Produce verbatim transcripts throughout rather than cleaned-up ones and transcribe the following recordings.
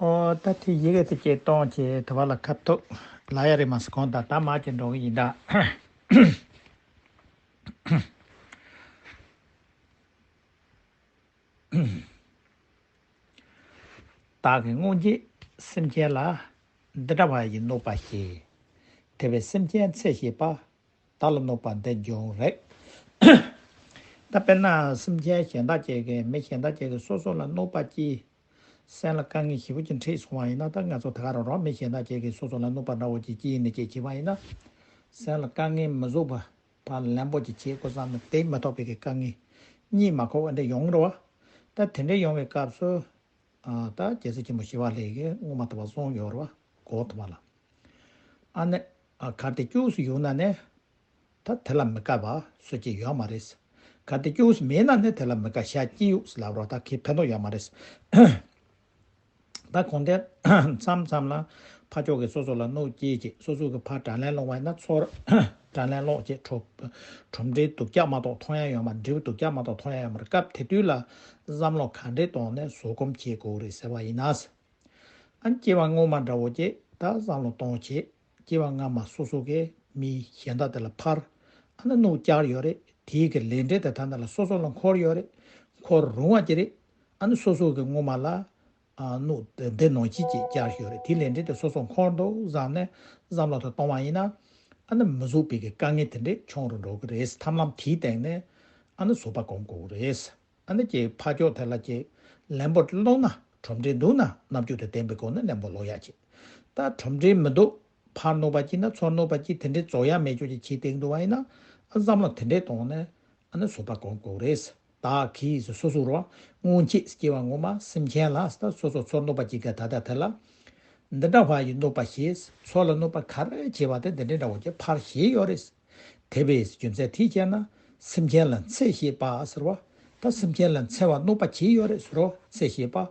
ཨོ་ད་དེ་ཡི་གེ་དེ་སྐྱེ་གཏོང་བྱེད་དུ་བ་ལ་ཁབ་ཐུག་ལ་ཡ་རེ་མ་སི་གོང་ད་ད་མ་ཅི་འགྲོ་གི་ཡིན་ད། བདག་གིས་སྔོན་གྱི་སེམས་ཅན་ལ་འདི་འདྲ་བ་ཡི་གནོད་པ་བྱས། དེ་བས་སེམས་ཅན་འཚེ་ཞེས་པ། བདག་ལ་གནོད་པ་འདི་འབྱུང་རེག་ད་དཔེར་ན་སེམས་ཅན་གཞན་དག་ཅིག་གིས་མི་གཞན་དག་ཅིག་གིས་སོ་སོ་ལ་གནོད་པ་ཅི། སེམས་ལ་དཀའ་ངལ་ཞེ་པོ་ཅིག་འཕྲད་སོང་བ་ཡིན་ན། ད་ང་ཚོ་ད་ག་རང་རང་མི་གཞན་དག་ཅིག་གིས་སོ་སོ་ལ་གནོད་པ་འདྲ་བོ་ཅིག་ཅི་ཡིན་ནི་ཅིག་བྱས་པ་ཡིན་ན། སེམས་ལ་དཀའ་ངལ་མི་བཟོད་པ་ཕར་ལན་པོ་ཅིག་བྱེད་དགོས་བསམ་ན་དེ་མི་ཐོག་པའི་གི་དཀའ་ངལ་གཉིད་མ་ཁུག་པ་འདྲ་ཡོང་རེད་བ། ད་དེ་འདྲ་ཡོང་བའི་སྐབས་སུ། ཨ་ད་རྒྱལ་སྲས་ཆེན་པོ་ཞི་བ་ལྷས་ཀྱིས་སྔོན་མ་ལྟ་བུ་གསུངས་ཡོད་རེད་བ། གོ་ཐུབ་པ་ལ། ཨ་ནི། ཨ་གལ་ཏེ་སྐྱུགས་སུ་ཡོད་ན་ནི། ད་དེ་ལ་མི་དགའ་བ་སུ་གཅིག་ཡོད་མ་རེད། གལ་ཏེ་སྐྱུགས་སུ་མེད་ན་ནི་དེ་ལ་མི་དགའ་ཤ་གཅིག་ཡོད་ཟེར་ལབ་རོགས་ད་ཁེ་ཕན་ཐོགས་ཡོད་མ་རེད། ད་གོང་དེ་མཚམས་མཚམས་ལ་ཕ་ཕྱོགས་ཀྱིས་སོ་སོ་ལ་གནོད་སྐྱེལ་ཅིག་སོ་སོ་གི་ཕར་དགྲ་ལན་སློང་བ་ཡིན་ན་ཚུར་དགྲ་ལན་སློག་ཅིག་ཁྲོ་ཁྲོམ་འགྲུལ་སྡུག་ཅག་མ་གཏོགས་མཐོང་ཡ་ཡོད་མ་རེད། འགྲུལ་སྡུག་ཅག་མ་གཏོགས་མཐོང་ཡ་ཡོད་མ་རེད། སྐབས་དེ་དུས་ལ་བསམ་བློ་ག་འདྲས་གཏོང་ནས་བཟོད་སྒོམ་བྱེད་དགོས་རེད་ཟེར་བ་ཡིན་ན། ཨ་ནི་སྐྱེ་བ་སྔོན་མ་འདྲ་བོ་ཅིག་ད་བསམ་བློ་གཏོང་བྱེད། སྐྱེ་བ་སྔ་མ་སོ་སོ་གིས་མི་གཞན་དག་དེ་ལ་ཕར་ཨ་ནི་གནོད་བསྐྱལ་ཡོད་རེད། དེའི་གི་ལས་འབྲས་དེ་ད་ལྟ་ལ་སོ་སོ་ལ་འཁོར་ཡོད་རེད། འཁོར་རུང་བ་ཅིག་རེད། ཨ་ནི་སོ་སོ་གི་སྔོན་མ་ལ་ཨ་གནོད་དེ་འདི་ནང་བཞིན་ཅིག་བསྐྱལ་ཡོད་རེད། དེའི་ལས་འབྲས་དེ་སོ་སོ་འཁོར་འདུག་བསམ་ནས་བསམ་བློ་དེ་གཏོང་བ་ཡིན་ན། ཨ་ནི་མི་བཟོད་པའི་གི་དཀའ་ངལ་དེ་འདྲས་བྱུང་རུ་འགྲོ་གི་རེད། ཐབས་ལམ་དེའི་སྟེང་ནས་ཨ་ནི་བཟོད་པ་སྒོམ་དགོས་རེད། ཨ་ནི་ཀྱི་ཕ་ཕྱོགས་དེ་ལ་ཀྱི་ལན་པོ་སློག་ན་ཁྲོམ་འགྲུལ་འདུག་ན་རྣམ་འགྱུར་དེ་ལྡན་པའི་སྒོ་ནས་ལན་པོ་སློག་ཡག་ཅིག་ད་ཁྲོམ་འགྲུལ་མི་འདུག་ཕར་གནོད་པ་ཅིག་ན་ཚུར་གནོད་པ་ཅིག་དེ་འདྲའི་རྫོགས་ཡ་མེད་ཅོག་ཅིག་བྱེད་བསྡད་འདུག་བ་ཡིན་ན། ཨ་བསམ་བློ་དེ་འདྲའི་གཏོང་ནས་ཨ་ནི་བཟོད་པ་སྒོམ་དགོས་རེད། བདག་གིས་སོ་སོ་རོ་སྔོན་ཆད་སྐྱེ་བ་སྔོན་མ་སེམས་ཅན་ལ་ད་སོ་སོ་ཚུར་གནོད་པ་ཅིག་ག་ད་ལྟ་དེ་ལ་འདི་འདྲ་བ་ཡི་གནོད་པ་བྱས། ཚུར་ལ་གནོད་པ་ག་རེ་བྱས་པ་དེ་འདི་འདྲའི་འདྲ་བོ་ཅིག་ཕར་བྱས་ཡོད་རེད། དེ་བས་རྒྱུ་མཚན་དེ་བྱས་ན་སེམས་ཅན་ལ་འཚེ་ཞེས་པ་ཟེར་བ། ད་སེམས་ཅན་ལ་འཚེ་བ་གནོད་པ་བྱས་ཡོད་རེད་ཟེར་རོ། འཚེ་ཞེས་པ།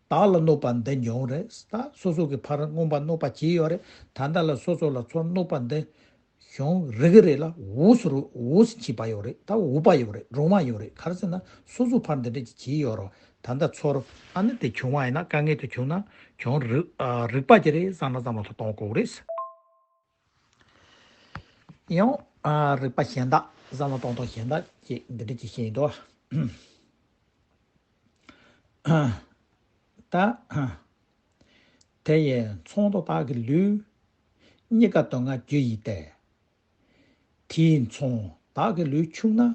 བདག་ལ་གནོད་པ་འདི་འབྱུང་རེད། ད་སོ་སོ་གི་ཕར་མངོན་པ་གནོད་པ་བྱས་ཡོད་རེད། ད་ལྟ་ལ་སོ་སོ་ལ་ཚུར་གནོད་པ་འདི་བྱུང་རེ་གི་རེད་ལ་འོས་སུ་རུ་འོས་སུ་བྱས་པ་ཡོད་རེད། ད་འོས་པ་ཡོད་རེད། རུང་བ་ཡོད་རེད། ག་རེ་ཟེར་ན་སོ་སོ་ཕར་འདི་འདྲ་ཅིག་བྱས་ཡོད་རོ། ད་ལྟ་ཚུར་ཨ་ནི་དེ་བྱུང་བ་ཡིན་ན་དཀའ་ངལ་དེ་བྱུང་ན་བྱུང་རིགས་ཨ་རིགས་པ་ཅིག་རེད་བསམ་ན་བསམ་བློ་ཐོག་གཏོང་དགོས་རེད། ཡང་ཨ་རིགས་པ་གཞན་དག་བསམ་བློ་གཏོང་སྟངས་གཞན་དག་ཅིག་འདི་འདྲ་ཅིག་བཤད་ཡིན་དོ། ད་དེ་ཡི་མཚུངས་དོ་བདག་གི་ལུས། རྙེད་དཀའ་སྡུག་བསྔལ་རྒྱུ་ཡིས་ཏེ། དེའི་མཚུངས་བདག་གི་ལུས་ཕྱུང་ན།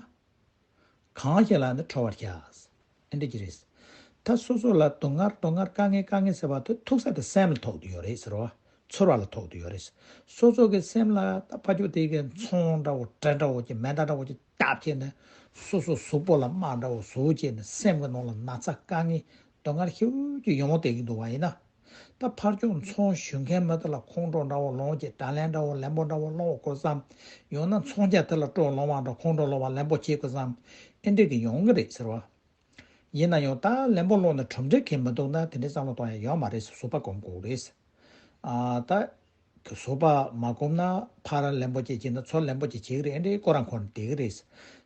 གང་ཞིག་ལ་ནི་ཁྲོ་བར་བྱ། ཨེ་འདྲ་ཅིག་རེད། ད་སོ་སོ་ལ་སྡུག་བསྔལ་སྡུག་བསྔལ་དཀའ་ངལ་དཀའ་ངལ་ཟེར་བ་དེ་ཐུག་ས་དེ་སེམས་ལ་ཐུག་བསྡད་ཡོད་རེད་ཟེར་བ། ཚོར་བ་ལ་ཐུག་བསྡད་ཡོད་རེད། སོ་སོ་གི་སེམས་ལ་ད་ཕ་ཕྱོགས་དེ་གི་མཚོན་འདྲ་བོ་དྲི་འདྲ་བོ་ཅིག་མེ་མདའ་འདྲ་བོ་ཅིག་བཏབ་བྱས་ནས་སོ་སོ་གཟུགས་པོ་ལ་རྨ་འདྲ་བོ་ཟུག་བྱས་ནས་སེམས་ཀྱི་ནང་ལ་ན་ཚ་དཀའ་ངལ་སྡུག་བསྔལ་ཞེ་པོ་ཅིག་ཡོང་བསྡད་ཀྱི་འདུག་བ་ཡིན་ན། ད་ཕར་ཕྱོགས་མཚོན་ཞུ་མཁན་མི་དེ་ལ་ཁོང་ཁྲོ་འདྲ་བོ་ལངས་ཀྱི་དྲན་ལན་འདྲ་བོ་ལན་པོ་འདྲ་བོ་སློང་དགོས་བསམ། ཡང་ན་མཚོན་རྒྱ་དེ་ལ་སྤྲོ་ལངས་པ་འདྲ་ཁོང་ཁྲོ་ལངས་པ་ལན་པོ་བྱེད་དགོས་བསམ། ཨེ་འདྲ་གི་ཡོང་གི་རེད་ཟེར་བ། ཡིན་ན་ཡང་ད་ལན་པོ་སློང་ནས་གྲུབ་འབྲས་གང་མི་འདུག་ན་དེ་འདྲའི་བསམ་བློ་གཏོང་ཡ་ཡོད་མ་རེད། བཟོད་པ་སྒོམ་དགོས་རེད། ཨ་ད་བཟོད་པ་མ་སྒོམ་ན་ཕར་ལན་པོ་ཅིག་བྱས་ན་ཚུར་ལན་པོ་ཅིག་བྱེད་ཀྱི་རེད། ཨེ་འདྲའི་ཁོ་རང་ཁོ་རང་བསྡད་ཀྱི་རེད།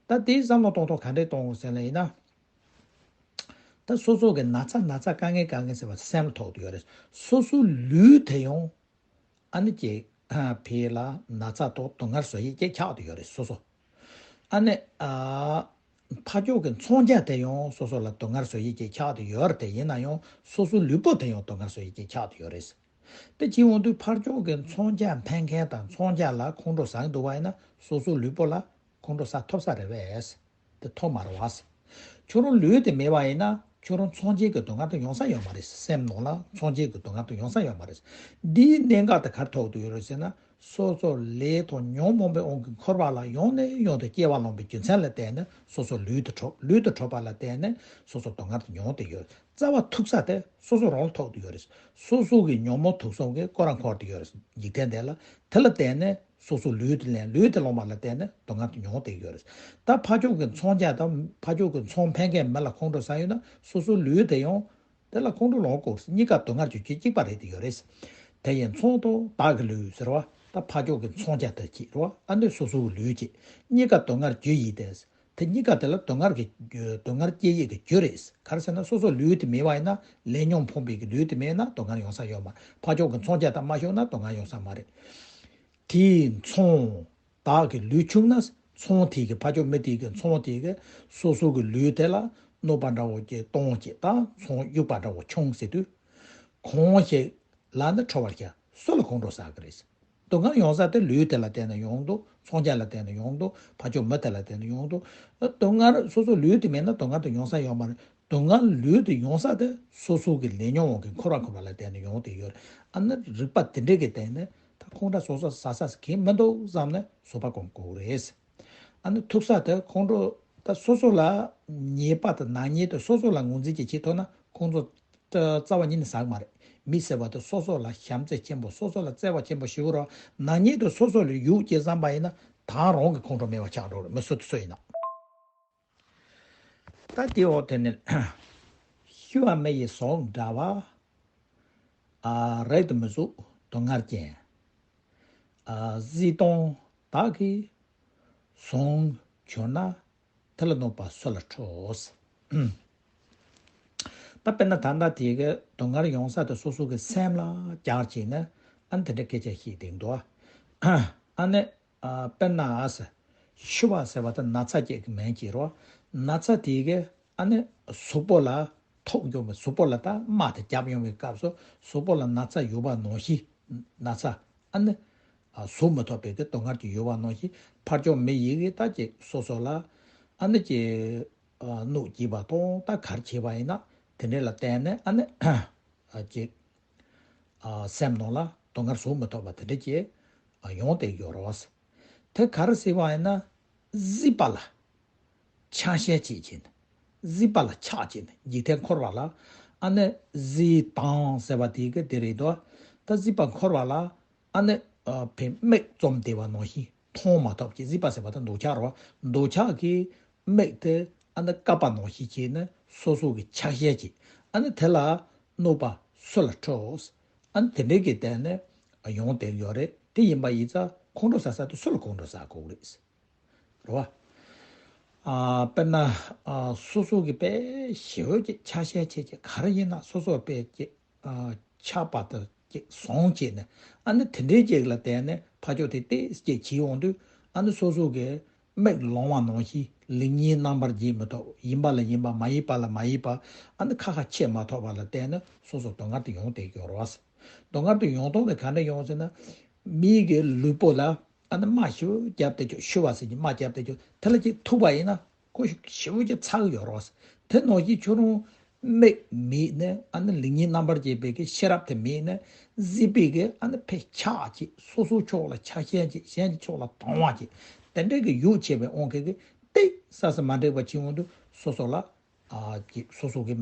ད་དེའི་བསམ་བློ་གཏོང་ཐོག་ག་འདྲས་གཏོང་དགོས་ཟེར་ན་ཡིན་ན། ད་སོ་སོ་གི་ན་ཚ་ན་ཚ་དཀའ་ངལ་དཀའ་ངལ་ཟེར་བ་སེམས་ལ་ཐོགས་ཏེ་ཡོད་རེད། སོ་སོའི་ལུས་དེ་ཡང་ཨ་ནི་ཀྱི་ཕི་ལ་ན་ཚ་དང་སྡུག་བསྔལ་བཟོ་ཡས་ཀྱི་ཆགས་ཏེ་ཡོད་རེད་སོ་སོ། ཨ་ནི་ཨ་ཕ་ཕྱོགས་ཀྱི་མཚོན་རྒྱ་དེ་ཡང་སོ་སོ་ལ་སྡུག་བསྔལ་བཟོ་ཡས་ཀྱི་ཆགས་ཏེ་ཡོད་རེད། དེ་ཡིན་ན་ཡང་སོ་སོའི་ལུས་པོ་དེ་ཡང་སྡུག་བསྔལ་བཟོ་ཡས་ཀྱི་ཆགས་ཏེ་ཡོད་རེད། དེ་བྱེད་འོང་དུས་ཕར་ཕྱོགས་ཀྱི་མཚོན་རྒྱ་འཕེན་མཁན་དང་མཚོན་རྒྱ་ལ་ཁོང་ཁྲོ་ཟ་གི་འདུག་བ་ཡིན་ན་སོ་སོའི་ལུས་པོ་ལ་ཁོང་ཁྲོ་ཟ་ཐུབ་ས་རེད་པས། དེ་ཐུབ་མ་རེད་བ། ཁྱོད་རང་ལུས་དེ་མེད་པ་ཡིན་ན་ཁྱོད་རང་མཚོན་བྱེད་ཀྱི་སྡུག་བསྔལ་དེ་ཡོང་ས་ཡོད་མ་རེད། སེམས་ནང་ལ་མཚོན་བྱེད་ཀྱི་སྡུག་བསྔལ་དེ་ཡོང་ས་ཡོད་མ་རེད། འདིའི་གནད་འགག་དེ་ག་རེ་ཐོགས་ཏེ་ཡོད་རེད་ཟེར་ན། སོ་སོ་ལས་དང་ཉོན་མོངས་པའི་དབང་གིས་འཁོར་བ་ལ་ཡང་ནས་ཡང་དུ་སྐྱེ་བ་ལེན་པའི་རྒྱུ་མཚན་ལ་བརྟེན་ནས་སོ་སོ་ལུས་དེ་འཁྲུགས། ལུས་དེ་འཁྲུགས་པ་ལ་བརྟེན་ནས་སོ་སོ་སྡུག་བསྔལ་དེ་མྱོང་བསྡད་ཡོད། རྩ་བ་ཐུག་ས་དེ་སོ་སོ་རང་ལ་ཐུག་བསྡད་ཡོད་རེད། སོ་སོ་གི་ཉོན་མོངས་དུག་གསུམ་གྱིས་སྐོར་ར་འཁོར་བསྡད་ཡོད་རེད། འཇིག་རྟེན་འདི་ལ། དེ་ལ་བརྟེན་ནས་སོ་སོ་ལུས་དེ་ལེན། ལུས་དེ་ལེན་པ་ལ་བརྟེན་ནས་སྡུག་བསྔལ་དེ་མྱོང་བསྡད་ཡོད་རེད། ད་ཕ་ཕྱོགས་ཀྱི་མཚོན་རྒྱ་དང་ཕ་ཕྱོགས་ཀྱི་མཚོན་འཕེན་མཁན་མི་ལ་ཁོང་ཁྲོ་ཟ་ཡོད་ན་སོ་སོ་ལུས་དེ་ཡང་དེ་ལ་ཁོང་ཁྲོ་ལངས་དགོས་རེད། གཉིས་ཀ་སྡུག་བསྔལ་གྱི་རྒྱུ་གཅིག་པ་རེད་དེ་ཡོད་རེད། དེ་ཡི་མཚུངས་དོ་བདག་གི་ལུས་ཟེར་བ། ད་ཕ་ཕྱོགས་ཀྱི་མཚོན་རྒྱ་དེ་གཅིག་རེད་བ། ཨ་ནི་སོ་སོའི་ལུས་གཅིག་གཉིས་ཀ་སྡུག་བསྔལ་རྒྱུ་ཡིས་ཏེ། དེ་གཉིས་ཀ་དེ་ལ་སྡུག་བསྔལ་གྱི་རྒྱུ། སྡུག་བསྔལ་སྐྱེ་ཡས་ཀྱི་རྒྱུ་རེད། ག་རེ་ཟེར་ན་སོ་སོ་ལུས་དེ་མེད་པ་ཡིན་ན། ལས་ཉོན་ཕོངས་པའི་གི་ལུས་དེ་མེད་ན་སྡུག་བསྔལ་ཡོང་ས་ཡོད་མ་རེད། ཕར་ཕྱོགས་ཀྱི་མཚོན་ཆ་དག་མ་ཤོར་ན་སྡུག་བསྔལ་ཡོང་ས་མ་རེད། དེའི་མཚོན་བདག་གི་ལུས་ཕྱུང་ན། མཚོན་དེ་གི་ཕར་ཕྱོགས་མི་དེ་གི་མཚོན་དེ་གི་སོ་སོ་གི་ལུས་དེ་ལ་གནོད་པ་འདྲ་བོ་ཅིག་གཏོང་བྱེད་དང་མཚོན་གཡུག་པ་འདྲ་བོ་བྱུང་ཟེར་དུས། གང་ཞིག་ལ་ནི་ཁྲོ་བར་བྱ། སུ་ལ་ཁོང་ཁྲོ་ཟ་གི་རེད། སྡུག་བསྔལ་ཡོང་ས་དེ་ལུས་དེ་ལ་བརྟེན་ནས་ཡོང་འདུག་མཚོན་ཆ་ལ་བརྟེན་ནས་ཡོང་འདུག་ཕར་ཕྱོགས་མི་དེ་ལ་བརྟེན་ནས་ཡོང་འདུག་སྡུག་བསྔལ་སོ་སོ་ལུས་དེ་མེད་ན་སྡུག་བསྔལ་དེ་ཡོང་ས་ཡོད་མ་རེད། སྡུག་བསྔལ་ལུས་དེ་ཡོང་ས་དེ་སོ་སོ་གི་ལས་ཉོན་མོངས་ཀྱི་འཁོར་བ་འཁོར་བ་ལ་བརྟེན་ནས་ཡོང་དེ་ཡོད་རེད། ཨ་ནི་རིགས་པ་དེ་འདྲས་ཀྱི་སྟེང་ནས་ད་ཁོང་ཁྲོ་སོ་སོ་ཟ་ས་གང་མི་འདུག་བསམ་ནས་བཟོད་པ་སྒོམ་དགོས་རེད། ཨ་ནི་ཐུག་ས་དེ་ཁོང་ཁྲོ་ད་སོ་སོ་ལ་ཉེས་པ་དང་ནག་ཉེས་དེ་སོ་སོ་ལ་ངོས་འཛིན་གྱི་བྱེད་ཐུབ་ན་ཁོང་ཚོ་རྩ་བ་ཉིད་ནས་ཟ་གི་མ་རེད། མི་ཟེར་བ་དེ་སོ་སོ་ལ་བྱམས་བརྩེ་ཆེན་པོ། སོ་སོ་ལ་བརྩེ་བ་ཆེན་པོ་ཞེ་པོ་རེད། ནག་ཉེས་དེ་སོ་སོ་ལ་ཡོད་ཅེས་བསམ་པ་ཡིན་ན་ད་རང་གི་ཁོང་ཁྲོ་མེད་པ་ཆགས་འགྲོ་རེད། མི་སུ་དེ་སུ་ཡིན་ན། ད་དེ་འོག་དེ་ནི་ཤི་བ་མི་ཡི་ཟོང་འདྲ་བ། ཨ། རེག་ཏུ་མི་བཅུག་སྡུག་བསྔལ་ཅན། ཨ། གཟི་མདངས་དག་གིས་ཟོང་གྱུར་ན། དེ་ལ་གནོད་པ་སུ་ལ་ཁྲོ། ད་དཔེར་ན་ད་ལྟ་དེ་གི་སྡུག་བསྔལ་ཡོང་ས་དེ་སོ་སོ་གི་སེམས་ལ་སྦྱར་བྱས་ནས་ཨ་ནི་དེ་འདྲ་སྐད་ཆ་བཤད་བསྡད་འདུག་ཨ་ནི། ཨ། དཔེར་ན་ཨ་ཟེར། ཤི་བ་ཟེར་བ་དེ་ན་ཚ་ཅིག་གི་མིང་ཅིག་རེད། ན་ཚ་དེ་གི་ཨ་ནི་གཟུགས་པོ་ལ་ཐུག་ཡོང་བའི། གཟུགས་པོ་ལ་ད་རྨ་དེ་བརྒྱབ་ཡོང་བའི་སྐབས་སུ་གཟུགས་པོ་ལ་ན་ཚ་ཡོད་པ་ནང་བཞིན། ན་ཚ་ཨ་ནི་ཨ་བཟོད་མི་ཐུབ་པའི་གི་སྡུག་བསྔལ་ཅིག་ཡོད་པ་ནང་བཞིན། ཕར་ཕྱོགས་མི་ཡི་གི་ད་ཅིག་སོ་སོ་ལ་ཨ་ནི་ཅིག་ཨ་གནོད་སྐྱེལ་བ་དང་ད་ག་རེ་བྱས་པ་ཡིན་ན་དེ་འདྲ་ལ་བརྟེན་ནས་ཨ་ནི་ཨ་ཅིག་ཨ་སེམས་ནང་ལ་སྡུག་བསྔལ་བཟོད་མི་ཐུབ་པ་དེ་འདྲ་ཅིག་ཨ་ཡོང་བསྡད་ཡོད་རེད་བ། དེ་ག་རེ་ཟེར་བ་ཡིན་ན། གཟིགས་པ་ལ་ཆགས་ཞེན་བྱེད་ཀྱིན། གཟིགས་པ་ལ་ཆགས་ཀྱིན་འཇིག་རྟེན་འཁོར་བ་ལ། ཨ་ནི་གཟི་མདངས་ཟེར་བ་དེ་གི་དེ་རེད་དོ། ད་གཟིགས་པ་འཁོར་བ་ལ་ཨ་ནི་ཨ་ཕའི་མིག་བཙུམས་བསྡད་པ་ནང་བཞིན་མཐོང་མ་ཐུབ་ཀྱི། གཟིགས་པ་ཟེར་བ་ད་འདོད་ཆགས་རེད་བ། འདོད་ཆགས་ཀྱི་མིག་དེ་ཨ་ནི་བཀབ་པ་ནང་བཞིན་བྱས་ནས་སོ་སོ་གི་ཆགས་ཞེན་གྱིས་ཨ་ནི་དེ་ལ་གནོད་པ་སུ་ལ་ཁྲོ། ཨ་ནི་དེ་འདྲའི་གི་སྟེང་ནས་ཡོང་བསྡད་ཡོད་རེད། དེ་ཡིན་པ་ཡིན་ཙང་ཁོང་ཁྲོ་ཟ་ས་དེ་སུ་ལ་ཁོང་ཁྲོ་ཟ་དགོས་རེད། རེད་བ། ཨ་དཔེར་ན་ཨ་སོ་སོ་གི་དཔེ་ཞེ་པོ་ཅིག་ཆགས་ཞེན་བྱེད་ཀྱི། ག་རེ་ཡིན་ན་སོ་སོ་དཔེ་ཅིག་ཨ་ཆགས་པ་དང་ཅིག་ཟུང་བྱས་ནས་ཨ་ནི་དེ་འདྲའི་ཅིག་ལ་བརྟེན་ནས་ཕར་ཕྱོགས་དེ་ཏོག་ཙམ་ཅིག་བྱེད་འོང་དུས་ཨ་ནི་སོ་སོ་གི་མིག་ལོང་བ་ནང་བཞིན་ལེགས་ཉེས་རྣམ་པར་འབྱེད་མི་ཐུབ། ཡིན་པ་ལ་ཡིན་པ། མ་ཡིན་པ་ལ་མ་ཡིན་པ། ཨ་ནི་ཁ་ཁ་ཕྱེ་མ་ཐུབ་པ་ལ་བརྟེན་ནས་སོ་སོ་སྡུག་བསྔལ་དེ་ཡོང་བསྡད་ཡོད་རེད་བ། སྡུག་བསྔལ་དེ་ཡོང་སྟངས་དེ་ག་འདྲ་ཡོང་ཟེར་ན། མིའི་གི་ལུས་པོ་ལ་ཨ་ནི་རྨ་ཞེ་པོ་བརྒྱབ་བསྡད་ཀྱི། ཤི་བ་ཟེར་གྱི་རྨ་བརྒྱབ་བསྡད་ཀྱི། དེ་ལ་ཅིག་ཐུག་པ་ཡིན་ན་ཁོ་ཞེ་པོ་ཅིག་ཚ་གི་ཡོད་རེད་བ། དེ་ནང་བཞིན་ཁྱོད་རང་མིག་མེད་ནས་ཨ་ནི་ལེགས་ཉེས་རྣམ་པར་འབྱེད་པའི་གི་ཤེས་རབ་དེ་མེད་ནས་གཟིགས་པའི་གི་ཨ་ནི་ཕའི་ཆགས་ཀྱི། སོ་སོ་ཕྱོགས་ལ་ཆགས་ཞེན་གྱི། གཞན་གྱི་ཕྱོགས་ལ་དང་བ་གྱི། དེ་འདྲའི་གི་ཡོ་བྱས་པའི་དབང་གིས་གི་ཏོག་ཙམ་མ་འགྲིག་པ་བྱེད་འོང་དུས་སོ་སོ་ལ་ཨ་ཀྱི་སོ་སོ་གི་མི་